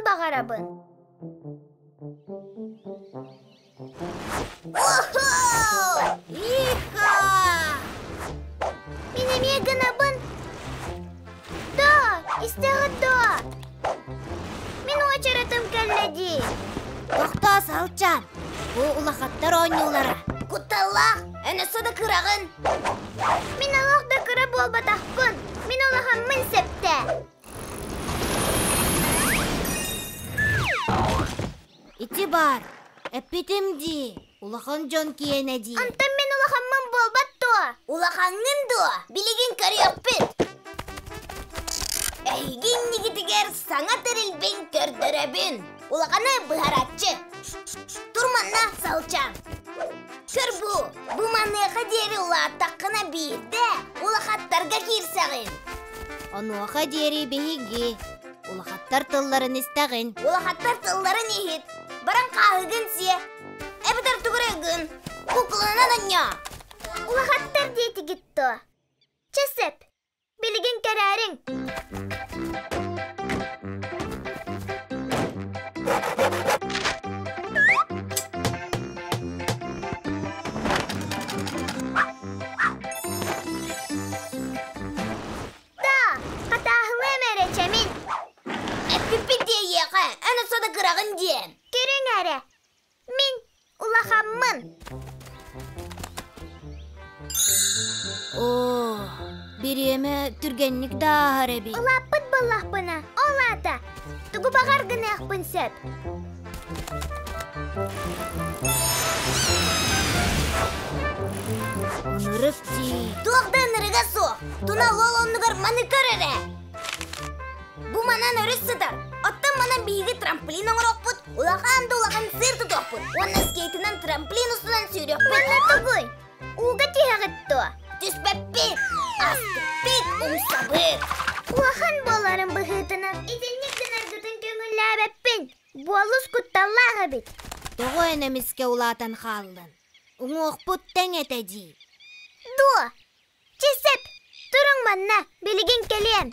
баҕарабын. Иха! Мин эмиэ гынабын. Доо, истэҕит дуо? Мин уочаратым кэллэ дии. Тохтоо, Салчаан. Бу улахаттар оонньуулара. Кутталлаах, эн өссө да кыраҕын. Мин олох да кыра буолбатахпын. Мин улахаммын сөптөө. Ити баар, эппитим дии, улахан дьон киэнэ дии. Онтон мин улахаммын буолбат дуо? Улахаҥҥын дуо? Билигин көрүөхпүт. Эһиги иннигитигэр саҥа тэрилбин көрдөрөбүн. Улаханы быһарааччы. Тур манна, Салчаан. Көр бу, бу маныаха диэри улааттаххына биирдэ улахаттарга киирсэҕин. Онуоха диэри биһиги Улахаттар тылларын истэҕин. Улахаттар тылларын иһит. Баран хааһыгын сиэ. Эбэтэр тугурыгын. Кукланан анньаа. Улахаттар диэтигит дуо? Чэ сөп. Билигин кэрээриҥ. Да, хатааһылыам эрэ чэмин. Эппиппит диэйиэхэ, эн өссө да кыраҕын диэн. Көрүҥ эрэ, мин улахаммын. Оо, бириэмэ түргэнник да ааһар эбит. Улааппыт буоллахпына, ол аата, тугу баҕар гыныахпын сөп. Ынырык дии. Туох да ынырыга суох. Туна лол оннугар маны көр эрэ. Бу манан өрүс сытар. Оттон манан биһиги трамплин оҥоруохпут, улахан да улахан сыр тутуохпут уонна скейтынан трамплин устунан сүүрүөхпүт. Манна тугуй? Ууга түһэҕит дуо? Түспэппит, астыкпыт, умсабыт. Улахан буоларын быһыытынан итинник гынаргытын көҥүллээбэппин. Буолус кутталлаах эбит. Тоҕо эн эмискэ улаатан хааллын? Уҥуохпут тэҥ этэ дии. Дуо? Чэ сөп, туруҥ манна, билигин кэлиэм.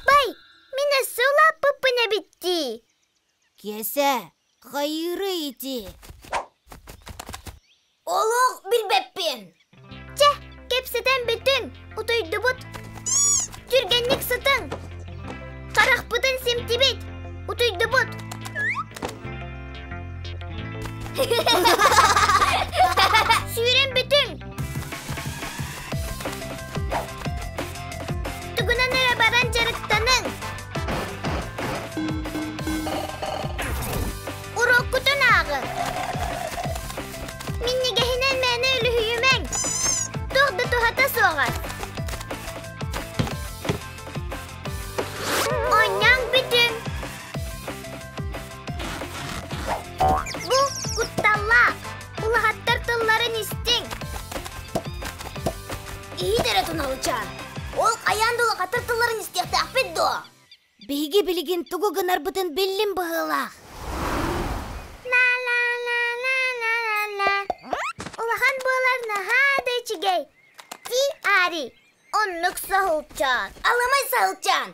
Бай, мин өссө улааппыппын эбит дии. Киэсэ, хайыырый ити? Олох билбэппин. Чэ, кэпсэтэн бүтүҥ, утуйдубут. Түргэнник сытыҥ. Харахпытын симтибит, утуйдубут. Сүүрэн бүтүҥ. Тугунан эрэ баран дьарыктаныҥ. Уруоккутун ааҕыҥ. Минньигэһинэн мээнэ үлүһүйүмэҥ. Туох да туһата суоҕа. Оонньооҥ бүтүҥ. Бу кутталлаах. Улахаттар тылларын истиҥ. Иһит эрэ туналычаан. Ол хайаан да улахаттар тылларын истиэхтээхпит дуо? Биһиги билигин тугу гынарбытын биллим быһыылаах. Ла-ла-ла-ла-ла-ла-ла. Улахан буолар наһаа да үчүгэй. Ти Ари, оннук саһылчаан. Аламай саһылчаан.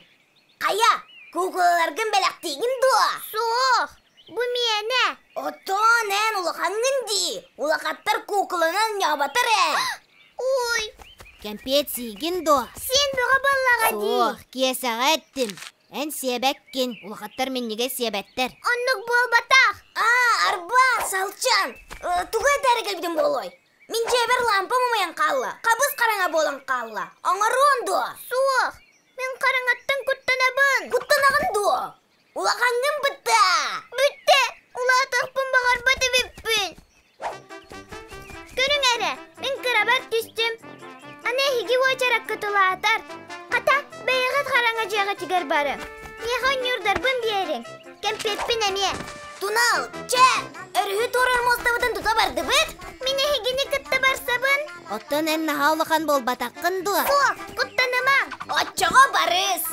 Хайа, куукулаларгын бэлэхтиигин дуо? Суох, бу миэнэ. Оттон эн улахаҥҥын дии. Улахаттар куукуланан ньооботор ээ. Уй. Кэмпиэт сиигин дуо? Сиэн бөҕө буоллаҕа дии. Суох, киэсэҕэ эттим. Эн сиэбэккин, улахаттар минньигэс сиэбэттэр. Оннук буолбатах. Аа, арба, салчан. Тугу этээри кэлбитим буолуой? Мин дьиэбэр лаампам умайан хаалла, хабыс хараҥа буолан хаалла. Оҥоруон дуо? Суох, мин хараҥаттан куттанабын. Куттанаҕын дуо? Улахаҥҥын бытта! Бүттэ! Улаатыахпын баҕарбат эбиппин. Көрүҥ эрэ, мин кырабар түстүм. Аны эһиги уочараккыт улаатар. Хата, бэйэҕит хараҥа дьиэҕитигэр барыҥ. Миэхэ онньуурдарбын биэриҥ. Кэмпиэппин эмиэ. Тунал, чэ, өрүһү туорар муостабытын тута бардыбыт. Мин эһигини кытта барсабын. Оттон эн наһаа улахан буолбатаххын дуо? Суох, куттанымаҥ. Оччоҕо барыс.